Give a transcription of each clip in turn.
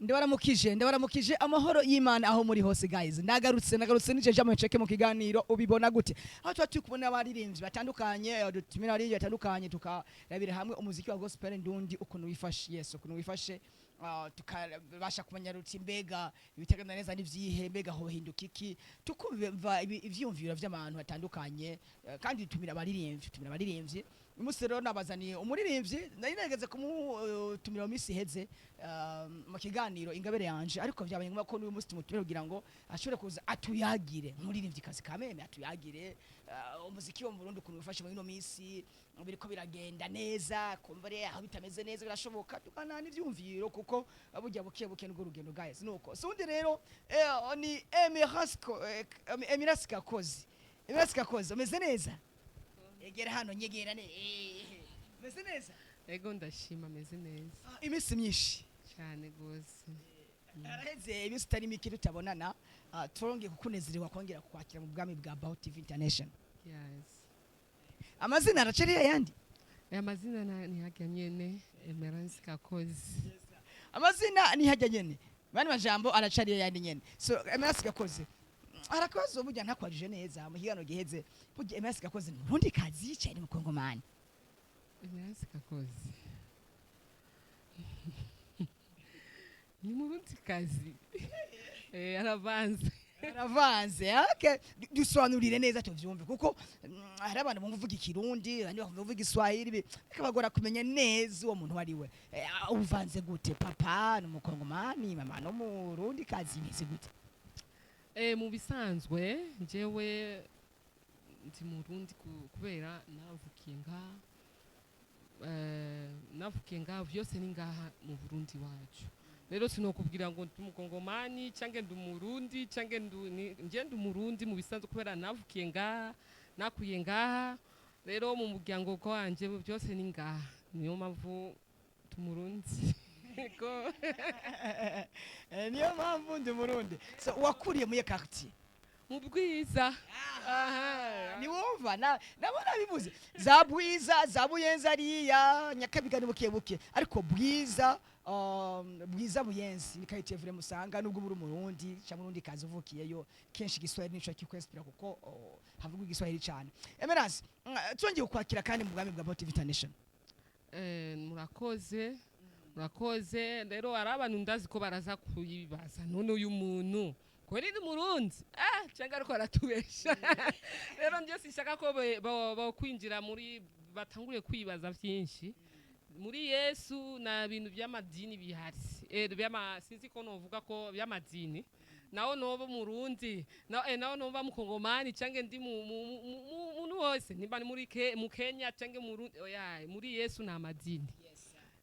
Ndabaramukije amahoro y'Imana aho muri hose, guys. Ndagarutse nije jamwe ceke mu kiganiro Ubibona Gute, aho tuba turi kubona abaririmbyi batandukanye, dutumira abaririmbyi batandukanye, tukarabira hamwe umuziki wa gospel ndundi ukuntu wifashe, yes, ukuntu wifashe, tukabasha kumenya ruti mbega ibitagenda neza n'ivyihe, mbega ho hinduka iki, tukumva ivyiyumviro vy'abantu batandukanye, kandi dutumira abaririmbyi. Uyu munsi rero nabazaniye umuririmbyi nari narigeze kumutumira mu minsi iheze, mu kiganiro Ingabire Yanje, ariko vyabaye ngombwa ko n'uyu munsi tumutumira kugira ngo ashobore kuza atuyagire, umuririmbyi kazi kameme, atuyagire umuziki wo mu Burundi ukuntu wifashe muri ino minsi, biriko biragenda neza, kumva rero aho bitameze neza birashoboka tukana n'ivyumviro, kuko burya buke buke nurwo rugendo, guys. Nuko sundi rero ni Emirasco, Emirasi Kakozi. Emirasi Kakozi, umeze neza? Egera hano, nyegera ne, umeze neza? Ego, ndashima, ameze neza. Ah, iminsi myinshi. Cyane gose. Araheze iminsi itari mike tutabonana. Turongeye kukunezererwa kongera kukwakira mu bwami bwa Baho TV International. Yes. Amazina aracari ayandi? Aya mazina ntihajya nyene, Emerance Kakozi. Amazina ntihajya nyene, bani majambo aracari ayandi nyene. So Emerance Gakozi, harakabazo burya ntakwarije neza mu kiganiro giheze. Burya Emerance Gakozi ni Murundi kazi cyane, Mukongomani? Emerance Kakozi ni Murundi kazi, aravanze. Aravanze, okay. Dusobanurire neza tuvyumve, kuko hari abantu bumva uvuga Ikirundi, abandi bakumva uvuga Igiswahili, bikabagora kumenya neza uwo muntu ari we. Uvanze gute? Papa ni Umukongomani, mama ni Umurundi kazi, imeze gute? Mu bisanzwe njyewe ndi Murundi kubera navukiye ngaha, navukiye ngaha, vyose ni ngaha mu Burundi wacu. Rero sinokubwira ngo ndi Umukongomani canke ndi Umurundi canke nje ndi Umurundi mu bisanzwe kubera navukiye ngaha, nakwiye ngaha. Rero mu muryango wanje byose ni ngaha, niyo mpamvu ndi Umurundi. Ko Niyo mpamvu ndi Murundi. So wakuriye muri quartier? Mu Bwiza. Aha. Niwumva nabo nabivuze za Bwiza, za Buyenzi, ariya Nyakabiga ni buke buke, ariko Bwiza, Bwiza, Buyenzi ni quartier vraiment usanga nubwo buri Umurundi cyangwa Urundi kazi uvukiyeyo, kenshi Igiswahili nico kikwespira, kuko havugwa Igiswahili cyane. Emerance, twongeye kukwakira kandi mu bwami bwa Baho TV International. Murakoze, murakoze. Rero hari abantu ndazi ko baraza kuyibaza: none uyu muntu kweri ni Murundi cyangwa ariko aratubesha? Rero njye sinshaka ko bo kwinjira muri batangure kwibaza byinshi. Muri Yesu na bintu by'amadini bihari, by'ama sinzi ko novuga ko by'amadini, naho noba Murundi naho noba Mukongomani cyangwa ndi muntu wose, nimba ni muri mu Kenya cyangwa mu Burundi, oya, muri Yesu nta madini.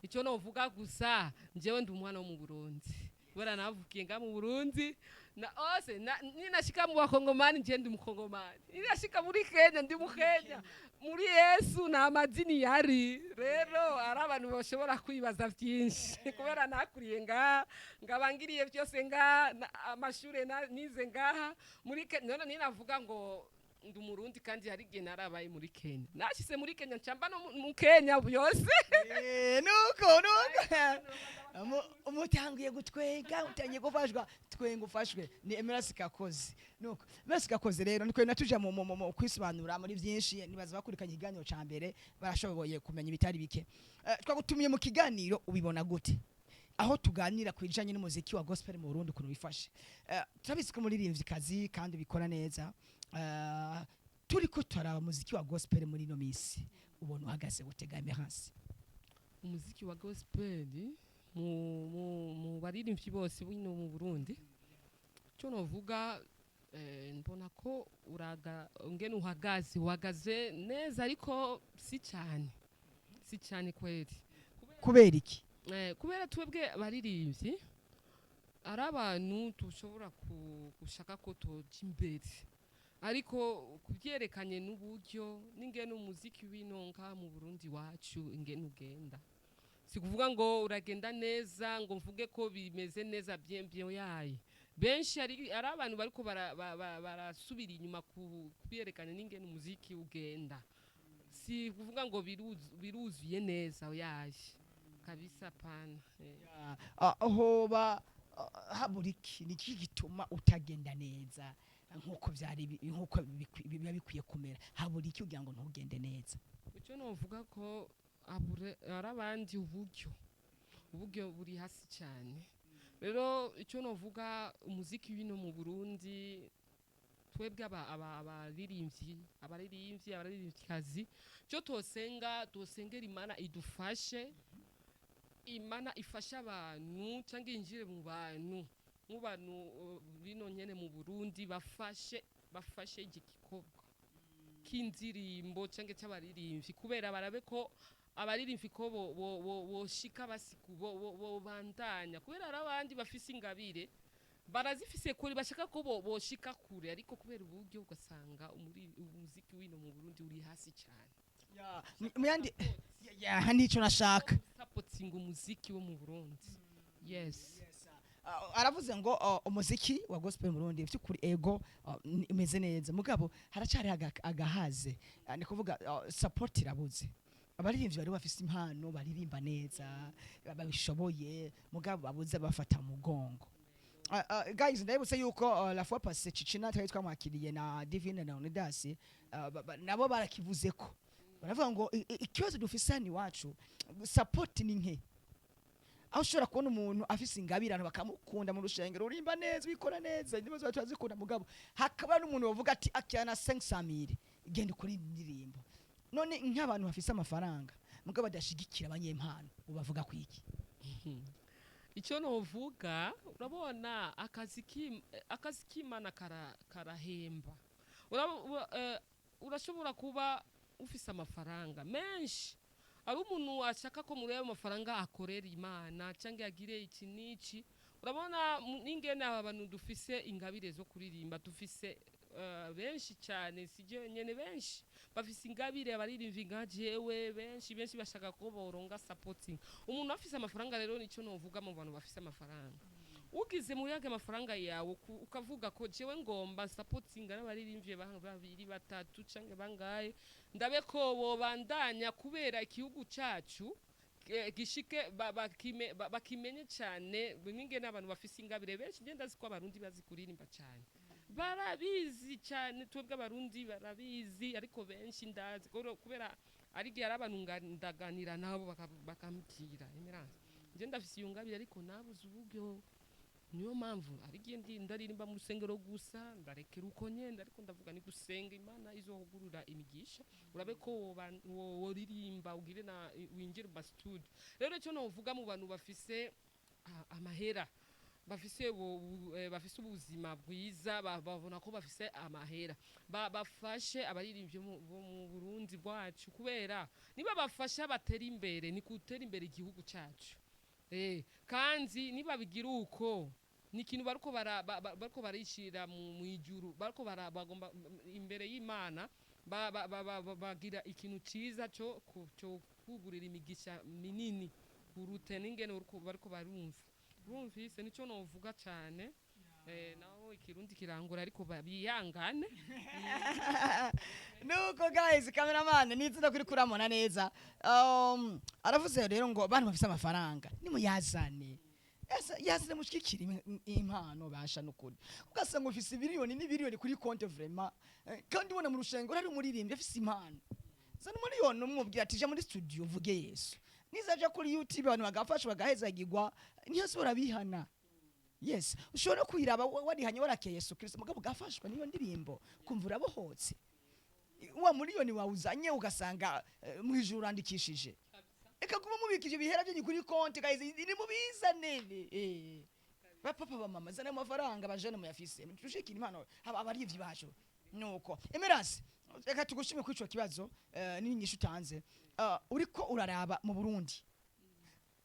Icyo novuga gusa, njyewe ndi umwana wo mu Burundi kubera navukiye nga mu Burundi na ose ninashika mu Bakongomani, nje ndi Mukongomani, ninashika muri Kenya, ndi mu Kenya. Muri Yesu nta madini yari. Rero ari abantu bashobora kwibaza byinshi kubera nakuriye ngaha, ngabangiriye byose ngaha, amashure nize ngaha muri Kenya. None ninavuga ngo ndi Umurundi kandi hari igihe narabaye muri Kenya, nashyize muri Kenya, ncamba no mu Kenya byose. Nuko umutangiye gutwenga, utangiye gufashwa, twenga ufashwe. Ni Emerasi Kakozi. Nuko Emerasi Kakozi rero niko natuja mu kwisobanura muri byinshi. Nibaza bakurikanye ikiganiro ca mbere barashoboye kumenya ibitari bike. Twagutumiye mu kiganiro Ubibona Gute, aho tuganira ku bijanye n'umuziki wa gospel mu Burundi ukuntu wifashe. Turabizi ko muririmbyi kazi kandi bikora neza. Turiko turaraba umuziki wa gospel muri ino misi, ubona uhagaze gute ga Emerance? Umuziki wa gospel mu baririmbyi bose bino mu Burundi, cyo novuga, mbona ko uraga ngene uhagaze neza, ariko si cyane, si cyane kweri. Kubera iki? Kubera twebwe abaririmbyi ari abantu tushobora gushaka ko toja imbere, ariko kubyerekanye n'uburyo n'ingene umuziki w'inonka mu Burundi wacu ingene ugenda, si kuvuga ngo uragenda neza ngo mvuge ko bimeze neza bien bien yaye. Benshi ari abantu bariko barasubira inyuma kubyerekana n'ingene umuziki ugenda, si kuvuga ngo biruzuye neza yaje. Kabisa pana. Hoba habura iki? Ni iki gituma utagenda neza nkuko vyari nkuko biba bikwiye kumera? Habura iki kugira ngo ntugende neza? Icyo novuga ko abure ari abandi, uburyo buri hasi cyane. Rero icyo novuga, umuziki w'ino mu Burundi, twebwe abaririmbyi, abaririmvyikazi, cyo tosenga, tosengera Imana idufashe, Imana ifashe abantu cyangwa yinjire mu bantu, bino nyene mu Burundi, bafashe iki gikorwa k'indirimbo cyangwa cy'abaririmbyi, kubera barabe ko abaririmbyi ko boshika basiku bo bandanya, kubera hari abandi bafise ingabire, barazifise kure, bashaka ko boshika kure, ariko kubera uburyo ugasanga umuziki wino mu Burundi uri hasi cyane. Muyandi ya nico nashaka. Supporting umuziki wo mu Burundi, yes. Aravuze ngo umuziki wa gospel mu Burundi by'ukuri ego umeze neza, mugabo haracari agahaze. Ni kuvuga support irabuze. Abaririmbyi bari bafise impano, baririmba neza, babishoboye, mugabo babuze bafata mu mugongo. Guys, ndabibutse yuko la fois passée Cicina twari twamwakiriye na Divine na Unidas, nabo barakivuze ko baravuga ngo ikibazo dufise hano iwacu, support ni nke, aho ushobora kubona umuntu afise ingabirano bakamukunda mu rushengero, urimba neza, wikora neza, indirimbo zawe turazikunda, mugabo hakaba n'umuntu bavuga ati akirana 500 mille, genda ukora indirimbo. None nk'abantu bafise amafaranga mugabo badashigikira abanyempano, ubavuga kwiki? Icyo novuga, urabona akazi k'Imana karahemba. Urashobora kuba ufise amafaranga menshi, ari umuntu ashaka ko muri ayo mafaranga akorera Imana cyangwa yagire iki n'iki. Urabona n'ingene aba bantu dufise ingabire zo kuririmba, dufise benshi cyane, si je nyene, benshi bafise ingabire, abaririmvyi nka jewe, benshi benshi bashaka ko boronga supporting. Umuntu afise amafaranga rero, nico novuga mu bantu bafise amafaranga, ugize muri yage amafaranga yawe ukavuga ko jewe ngomba supporting n'abaririmbyi babiri, batatu canke bangaye, ndabe ko bobandanya, kubera igihugu cacu gishike bakimenye cyane n'ingene abantu bafise ingabire benshi. Ngenda ndazi ko Abarundi bazi kuririmba cyane, barabizi cyane, twebwe Abarundi barabizi, ariko benshi ndazi kubera ari igihe ari abantu ndaganira nabo bakambwira: "Emerance, nje ndafise iyo ngabire ariko nabuze uburyo." Niyo mpamvu ari igihe ndaririmba mu rusengero gusa, ndarekera uko nyenda, ariko ndavuga ni gusenga Imana izohugurura imigisha, urabe ko woririmba ugire na winjire mu studio. Rero icyo novuga mu bantu bafise amahera, bafise bafise ubuzima bwiza, babona ko bafise amahera, bafashe abaririmbyi bo mu Burundi bwacu, kubera niba bafasha batera imbere, ni gutera imbere igihugu cyacu. Kandi niba bigira uko, ni ikintu bariko barishira mu ijuru, bariko bagomba imbere y'Imana bagira ikintu ciza cyo kugurira imigisha minini kurute n'ingene bariko barumva. Urumvise, nico novuga cane. Naho Ikirundi kirangura, ariko bihangane. Nuko guys, cameraman nizina kuri kuramona neza. Aravuze rero ngo bantu bafise amafaranga nimuyazane. Ese yazane mushikikira impano basha. Nukuri ugasanga ufise biliyoni n'ibiriyoni kuri compte vraiment, kandi ubona mu rushengo ari umuririmbyi afise impano, zana umuriyoni umubwira ati: "Ja muri studio uvuge Yesu." Nizaja kuri YouTube abantu bagafasha, bagahezagirwa, ntiyasubira bihana. Yes, ushobora no kuyiraba warihanye, warakeye Yesu Kristo, mugabo ugafashwa niyo ndirimbo, kumva urabohotse. Wa miliyoni wawuzanye ugasanga mu ijuru urandikishije. Reka kuba mubikije ibihera byanyu kuri konti, guys, ni mubizane. Bapapa, bamama, zana amafaranga, bajene muyafise, tushikira impano abarivyi bacu. Nuko Emerance, reka tugushime kuri ico kibazo n'inyishu utanze. Uriko uraraba mu Burundi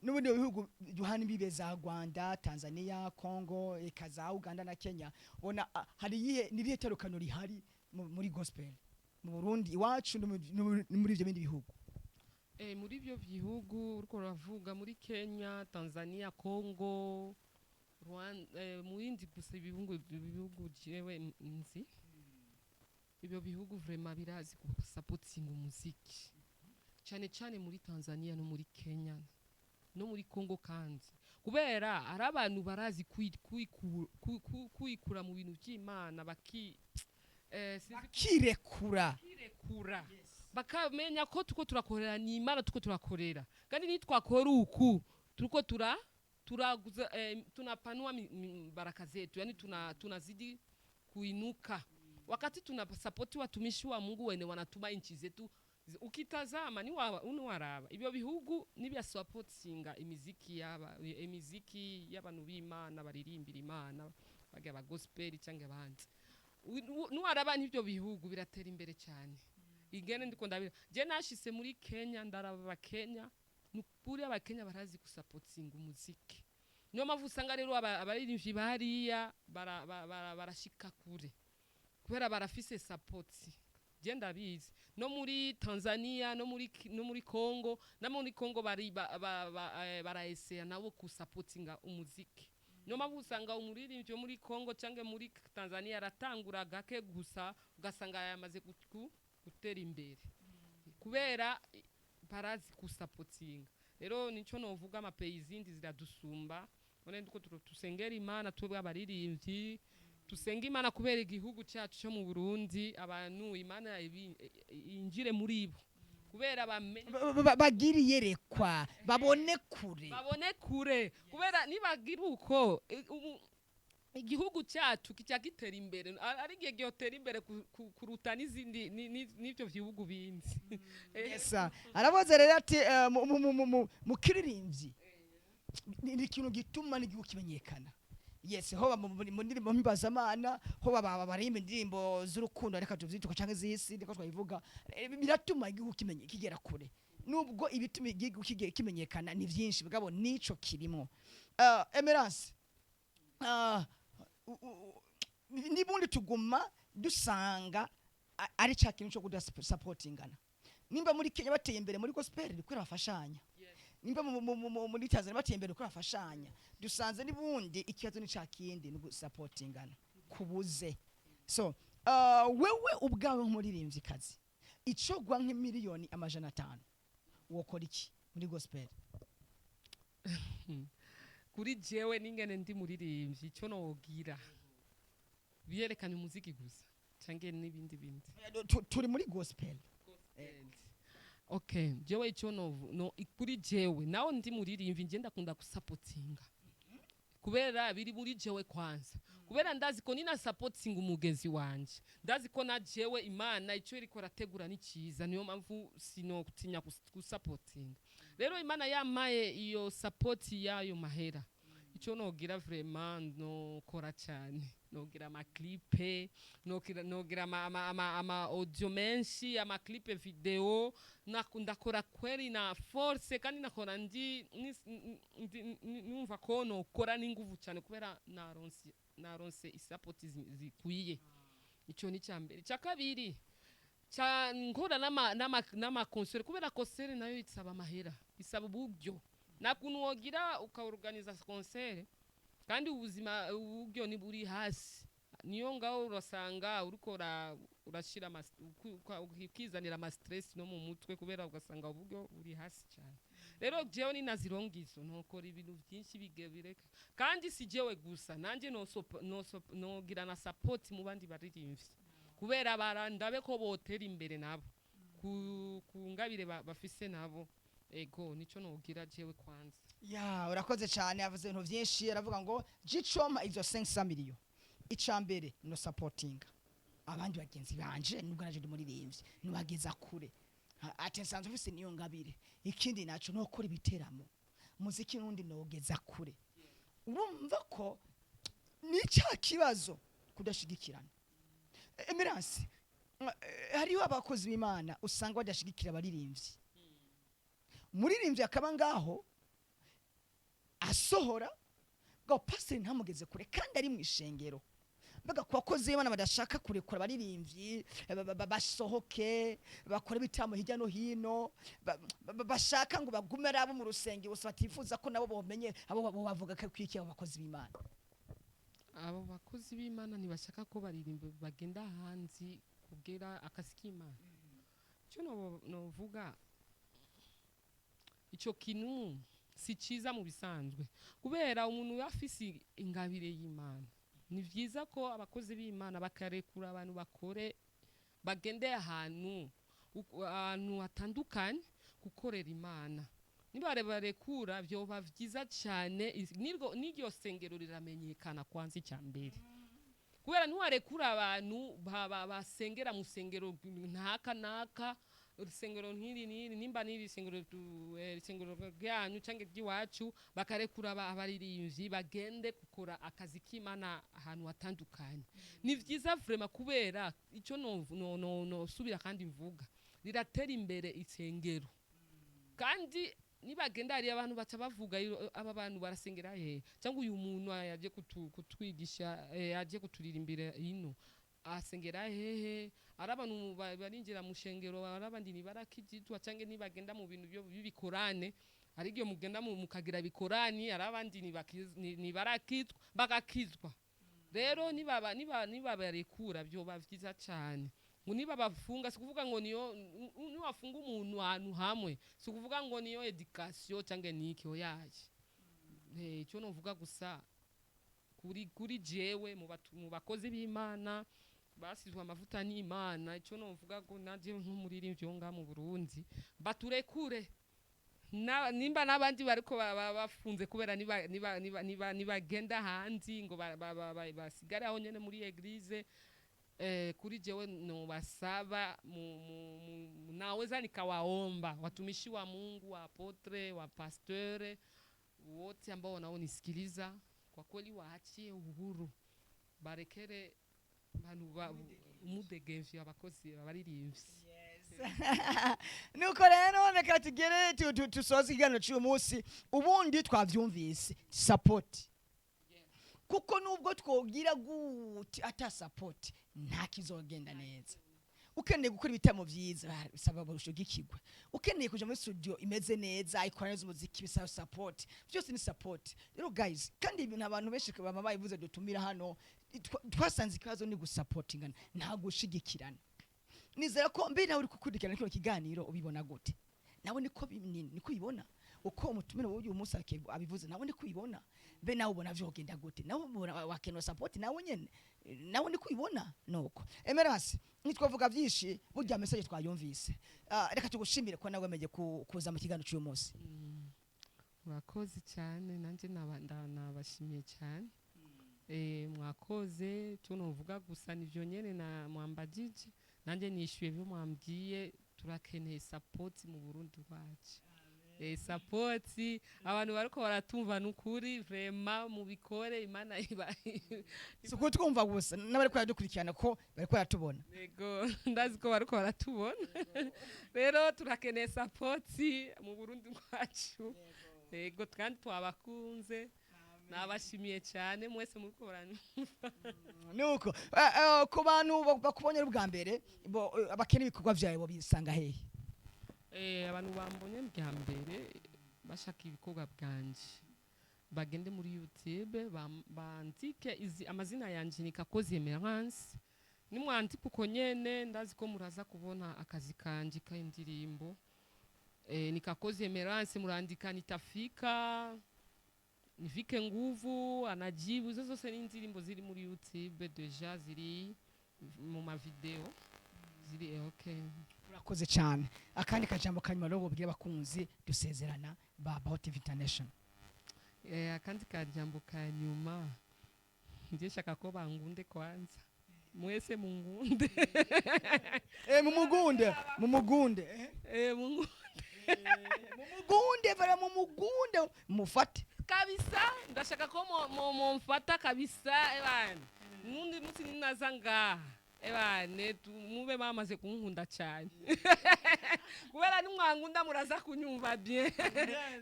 n'ubundi bihugu duhana imbibe za Rwanda, Tanzania, Congo, eka za Uganda na Kenya, ubona hari iyihe, ni irihe tandukaniro rihari muri gospel mu Burundi iwacu no muri ivyo bindi bihugu? Muri ibyo bihugu uriko uravuga, muri Kenya, Tanzania, Congo, Rwanda, mu bindi gusa ibihugu jewe nzi, ibyo bihugu vraiment birazi gusapotinga umuziki, cyane cyane muri Tanzania no muri Kenya. No muri Kongo kandi, kubera ari abantu barazi kwikura mu bintu by'Imana, baki sinzi. Kirekura. Kirekura, bakamenya ko tuko turakorera ni Imana tuko turakorera, kandi nitwakora uku tuko turaguza, tunapanua baraka zetu, yani tunazidi kuinuka wakati tunasapoti watumishi wa Mungu wene wanatuma nchi zetu. Ukitazama ni waraba ibyo bihugu nibyasapotinga imiziki yaba imiziki y'abantu b'Imana baririmbira Imana, baga ba gospel cyangwa abandi. Nuwaraba n'ibyo bihugu biratera imbere cyane. Igene ndiko ndabira, je nashise muri Kenya, ndaraba abakenya, nukuri abakenya barazi gusapotinga umuziki. Niyo mpamvu usanga rero abaririmbyi bariya barashika kure kubera barafise support. Je ndabizi no muri Tanzania, no muri Congo, no muri Congo bari baraeseya nabo gusapotinga umuziki. Niyo mpamvu usanga umuririmbyi wo muri Congo cyangwa muri Tanzania aratangura gake gusa, ugasanga yamaze gutera imbere kubera barazi gusapotinga. Rero nico novuga, ama pays zindi ziradusumba. None ndiko tusengera Imana, twebwe abaririmbyi tusenga Imana kubera igihugu cyacu cyo mu Burundi, abantu Imana yinjire muri bo kubera bamenye. Bagire iyerekwa, babone kure. Babone kure, kubera nibagira uko igihugu cyacu kijya gitera imbere. Ari igihe gitera imbere kuruta n'izindi n'ivyo bihugu bindi. Yes, aravuze rero ati mu kiririmbyi ni ikintu gituma n'igihugu kimenyekana. Yes, hoba mu ndirimbo mpimbazamana, hoba barimba indirimbo z'urukundo, reka tuvyituka, canke z'isi, niko twabivuga. Biratuma igihugu kigera kure. Nubwo ibituma igihugu kimenyekana ni vyinshi, mugabo nico kirimo. Emerance, nibundi tuguma dusanga ari ca kintu co kudasapotingana. Nimba muri Kenya bateye imbere muri gospel, ni kubera bafashanya. Nimba muri Tanzania bateye imbere, kubera bafashanya. Dusanze nibundi ikibazo ni ca kindi, ni gusapotingana kubuze. So wewe ubwawe nk'umuririmvyikazi, icogwa nk'imiliyoni 500, wokora iki muri gospel? Kuri jewe n'ingene ndi muririmbyi, icyo nogira biyerekanye umuziki gusa canke n'ibindi bindi? Turi muri gospel. Okay, jewe icyo no kuri jewe naho ndi muririmvyi, nje ndakunda gusapotinga kubera biri muri jewe kwanza, kubera ndazi ko nina sapotinga umugenzi wanje, ndazi ko na jewe Imana icyo iriko rategura ni cyiza. Niyo mpamvu sinokutinya gusapotinga. Rero Imana yamaye iyo support yayo mahera, icyo nogira vraiment, nokora cyane, nogira ama clip, nogira ama audio menshi, ama clip video. Ndakora kweri na force, kandi nakora ndi numva ko nokora n'inguvu cyane kubera naronse isapoti zikwiye. Icyo ni cya mbere. Icya kabiri, ca nkora n'ama concert, kubera concert nayo isaba amahera, isaba uburyo. Nakuntu wogira ukaorganiza concert kandi ubuzima uburyo ni buri hasi, niyo ngaho urasanga uriko urashira ukizanira ama stress no mu mutwe, kubera ugasanga uburyo buri hasi cyane. Rero jewe ninazirongizo nokora ibintu byinshi bireka, kandi si jewe gusa, nanje nogira na support mu bandi baririmbyi, kubera barandabe ko botera imbere nabo ku ngabire bafise nabo. Ego, nico nogira jewe kwanza. Ya, urakoze cyane. Yavuze ibintu byinshi, aravuga ngo gicoma izo 500 million, ica mbere no supporting abandi bagenzi banje, nubwo naje ndi muririmbyi, nubageza kure. Ati nsanzwe mfise niyo ngabire. Ikindi naco no gukora ibiteramo, muziki nundi nogeza kure. Urumva ko ni cya kibazo kudashigikirana. Emerance, hariho abakozi b'Imana usanga badashigikira abaririmbyi. Umuririmbyi akaba ngaho asohora ngo pasiteri ntamugeze kure kandi ari mu ishengero. Mbega ku bakozi b'Imana badashaka kurekura abaririmbyi basohoke bakore ibitaramo hirya no hino, bashaka ngo bagume ari abo mu rusengero gusa, batifuza ko nabo bomenye abo bavuga ko kwiki, abo bakozi b'Imana? Abo bakozi b'Imana ntibashaka ko baririmba bagenda hanze kubwira akazi k'Imana. Icyo novuga, icyo kintu Si cyiza mu bisanzwe, kubera umuntu afise ingabire y'Imana, ni vyiza ko abakozi b'Imana bakarekura abantu bakore, bagende ahantu ahantu hatandukanye gukorera Imana. Nibarebarekura vyoba vyiza cyane. N'iryo sengero riramenyekana kwanza icya mbere, kubera ntiwarekura abantu basengera mu sengero ntaka naka, urusengero nk'iri n'iri, nimba n'iri sengero isengero ryanyu cyangwa iry'iwacu, bakarekura abaririmbyi bagende gukora akazi k'Imana ahantu hatandukanye. Ni vyiza vraiment, kubera icyo no subira kandi mvuga, riratera imbere isengero. Kandi nibagenda hariya, abantu baca bavuga: "Aba bantu barasengera hehe?" Cyangwa uyu muntu yaje kutwigisha, yaje kuturirimbira ino, asengera hehe? Ari abantu barinjira mu shengero, ari abandi ntibarakijijwa, cyangwa ntibagenda mu bintu by'ibikorane. Hari igihe mugenda mukagira ibikorani, ari abandi ntibarakizwa, bagakizwa. Rero nibaba nibabarekura byoba vyiza cyane. Ngo niba bafunga, si kuvuga ngo niyo niwafunga umuntu ahantu hamwe, si kuvuga ngo niyo éducation cyangwa niki, oyaye. Icyo novuga gusa kuri jewe mu bakozi b'Imana basizwe amavuta n'Imana, icyo novuga ko naje nk'umuririmbyi wo ngaha mu Burundi, baturekure. Nimba n'abandi bariko bafunze kubera nibagenda hanze ngo basigare aho nyene muri église. Kuri jewe nobasaba naweza nikawaomba watumishi wa Mungu, wa apôtre, wa pasteur wote ambao wanaonisikiliza, kwa kweli waachie uhuru, barekere bantu umudegemvyo abakozi abaririmbyi. Nuko rero reka tugere tusoze ikiganiro cy'uyu munsi. Ubundi twavyumvise support, kuko nubwo twogira gute ata support nta kizogenda neza. Ukeneye gukora ibitamo vyiza, bisaba bushigikirwe. Ukeneye kuja muri studio imeze neza, ikora neza umuziki, bisaba support. Byose ni support rero guys. Kandi ibintu abantu benshi baba babivuze dutumira hano, twasanze ikibazo ni gusupportingana, nta gushigikirana. Nizera ko mbe nawe uri gukurikirana kino kiganiro ubibona gute? Nawe niko niko ubibona uko umutumire w'uyu munsi abivuze? Nawe niko ubibona? Mbe nawe ubona vyogenda gute? Nawe ubona wakenera support nawe nyene? Nawe niko ubibona? Nuko Emerance, ntitwavuga byinshi, burya message twayumvise. Reka tugushimire ko nawe wemeje kuza mu kiganiro cy'uyu munsi. Murakoze cyane, nanjye nabashimiye cyane. Mwakoze. Tunovuga gusa nivyo nyene na mwambajije, nanjye nishyuye ibyo mwambwiye. Turakeneye support mu Burundi bwacu. Support, abantu bariko baratumva, nukuri vraiment mubikore, Imana iba Si ukutwumva gusa, n'abari baradukurikirana ko bariko baratubona. Yego, ndazi ko bariko baratubona. Rero turakeneye support mu Burundi bwacu. Yego, kandi twabakunze, nabashimiye cyane mwese muriko baranyumva. Nuko ku bantu bakubonye ari ubwa mbere, bakeneye ibikorwa vyawe, bo bisanga hehe? Abantu bambonye bwa mbere bashaka ibikorwa bwanje, bagende muri YouTube, bandike izi amazina yanje, ni Kakozi Emerance. Nimwandika uko nyene, ndazi ko muraza kubona akazi kanje k'indirimbo. Ni Kakozi Emerance, murandika nitafika, nivike nguvu, anajibu. Izo zose ni indirimbo ziri muri YouTube déjà, ziri mu mavideo ziri, okay. Urakoze cyane. Akandi kajambo kanyuma rero bubwira abakunzi dusezerana ba Baho TV International. Akandi kajambo ka nyuma, ndiye shaka ko bangunde kwanza, mwese mungunde. Mumugunde, mumugunde. Mungu Mumugunde bara, mumugunde, mufate. Kabisa, ndashaka ko momfata kabisa. Ebana, nundi musi ninaza ngaha, ebane mube bamaze kunkunda cyane, kubera nimwankunda muraza kunyumva bien,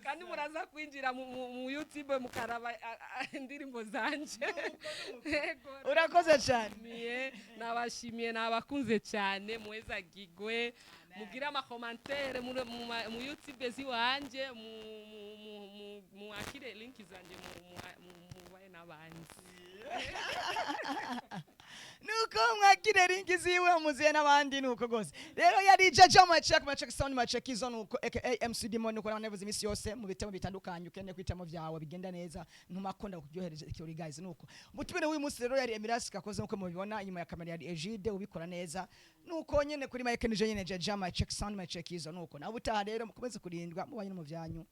kandi muraza kwinjira mu YouTube mukaraba indirimbo zanje. Yego. Urakoze cyane. Nabashimiye, nabashimiye, nabakunze cyane. Mwezagigwe, mugire amacommentaires mu YouTube ziwanje, muakire link zanje, mubaye n'abandi. Nuko mwakire. Murungikire link ziwe muziye n'abandi. Nuko gose rero yari Jaja Machek, Machek Sound, Machek izo, nuko aka MC Demon. Nuko nabanevuze iminsi yose mu bitamo bitandukanye, ukeneye kwitamo vyawe bigenda neza, ntumakunda kuryohereje ikirori guys. Nuko umutumire w'uyu munsi rero yari Emiras Kakoze, nkuko mubibona inyuma ya kamera yari Egide ubikora neza. Nuko nyene kuri mic nije nyene Jaja Machek Sound, Machek izo. Nuko nawe utaha rero mukomeze kurindwa mubanye no mu vyanyu.